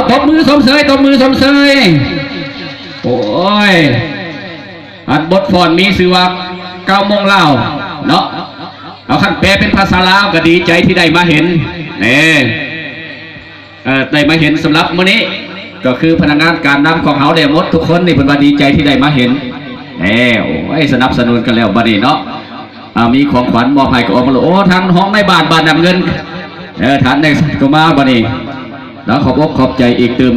ຕົບມືຊົມເຊີຍ ຕົບມືຊົມເຊີຍ. ໂອ້ຍ ອັນບົດຟ້ອນມີຊື່ວ່າເກົ້າໂມງລາວເນາະ. ເອົາ ຄັນແປເປັນພາສາລາວກໍດີໃຈທີ່ໄດ້ມາເຫັນ ເອີ ເອີ ໄດ້ມາເຫັນສຳລັບມື້ນີ້ ກໍຄືພະນັກງານການນຳຂອງເຮົາແລ້ວໝົດທຸກຄົນນີ້ ເພິ່ນວ່າດີໃຈທີ່ໄດ້ມາເຫັນ. ແນ່ ໂອ້ຍ ສະໜັບສະໜູນກັນແລ້ວບັດນີ້ເນາະ. ອ່າ ມີຂອງຂວັນມອບໃຫ້ກໍອອກມາໂລດ. ໂອ້ ທາງຮອງນາຍບ້ານ ບ້ານນ້ຳເງິນ ເອີ ທ່ານໄດ້ກໍມາບັດນີ້ເນາະ. ຂອບອົກຂອບໃຈອີກຕື່ມ.